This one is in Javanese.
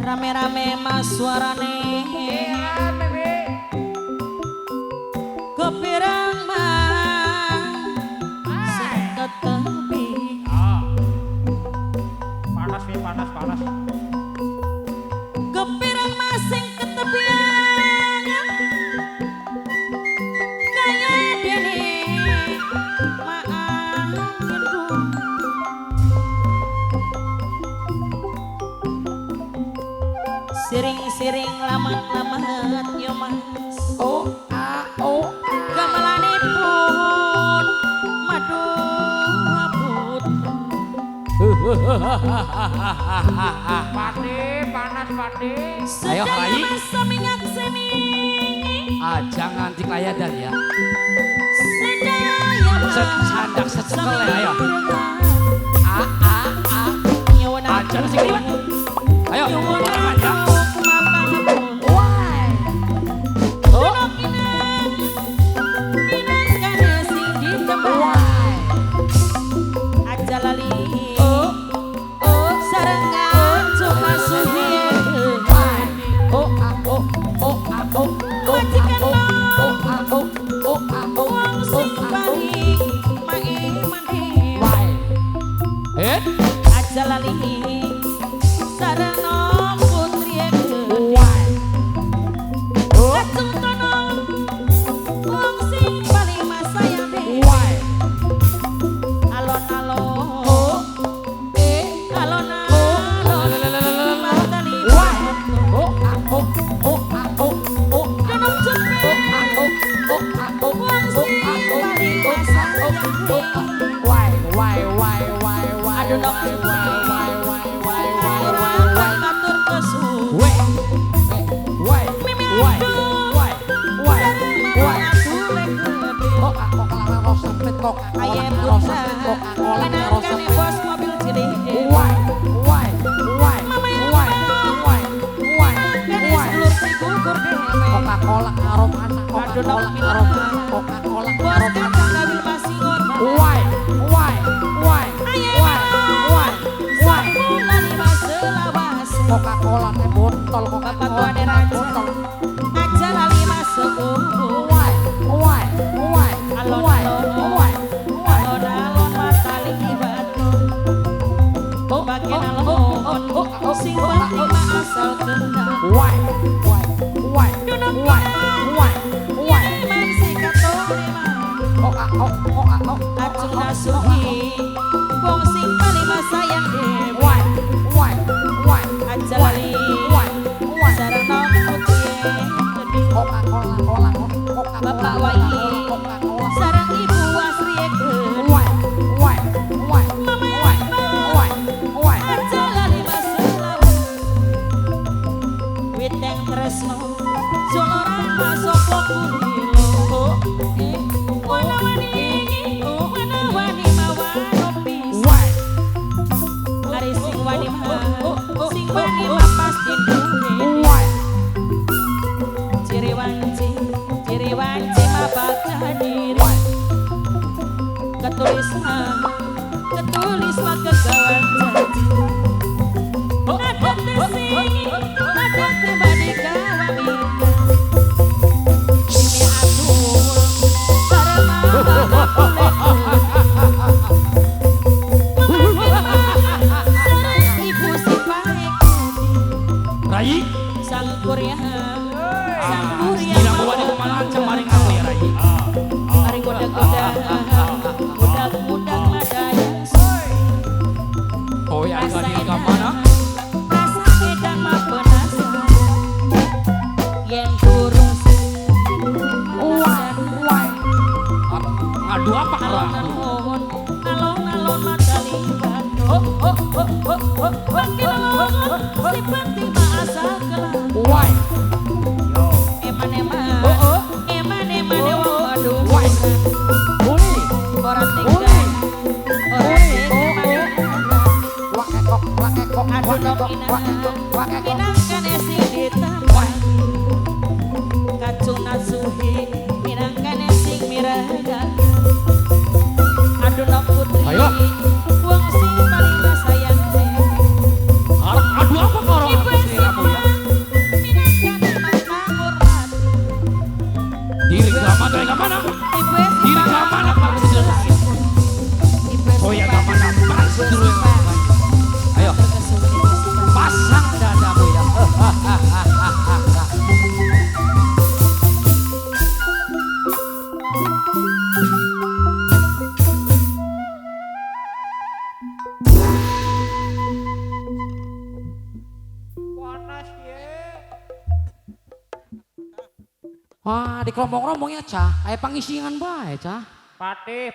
Rame-rame mas suarane kepirang mah sing ketepi. Panas nih, panas, panas. Kepirang mah sing ketepian kaya dene maanginku. Siring-siring lamat-lamat yo mas. O a o a. Gamelanipun madu abut. Pati, panas pati. Ayo Rai. Masa minyak seni. Aja nganti kelayadan ya. Sedaya Secandak secekel ya ayo. A a a. Aja sing liwat. Ayo. Ya. Coca-Cola teh botol, Coca-Cola teh botol. Aja lali masuk. Why, why, why, why, why, why. Alon-alon matali batu. Bagian alon, sing penting mah asal kendang. Why, why, why, why, why, why. Man si katone mah. Oh ah oh, oh ah oh. Acung nasuhi, wong sing paling masayang dhewe. Why, why, why. Aja lali, sareng nom putih. Coca-Cola, Coca-Cola, Bapak Wai, sareng Ibu Asri gede. Why, why, why, why, why, why. Aja lali masalah. Witeng tresno, joloran masuk kulilo. Wana-wani, wana-wani mawano pisan. Ari sing wani mah, sing wani mah pasti duwe. Ciri wanci mah baca diri. Ketulis mah kegawan janji. Adat sing, adat badi kawami. Ini atur, sareng mama kulit. Sareng ibu si pae kudi. Rai. Sang kuria, sang kuria. Tidak buat aku malah maring aku ya Rai. Maring goda-goda, budak-budak madaya. Oh ya, tadi ke mana? Rasa edan mah penasaran. Yen durung Wah, wah. Adu apa karo aku? Alon-alon, alon-alon mandali Bandung. Oh oh oh oh oh. Makin si Fatima asa kelam. Wai. Yo. Eman-eman, Oh oh. eman-eman wong Madura. Wai. Ui. Ora tega, ora tega mangan. Wakekok wakekok Aduh wakekok wakekok wakekok. Minangkane sing ditambah. Kacung nasuhi, minangkane sing miraga. Aduh nok putri, Ayo. Wong sing paling sayang. Arep adu apa karo Ibu aku sliramu ya? Minangkane mangurmati. Diri mana dari mana? Ibu Diri mana karo sliramu? Ibu Oh ya mana? Pas dulu. Ayo pasang dadamu ya. Panas ye. Wah, di kelompok-kelompoknya cah, kayak pangisingan bae cah. Patih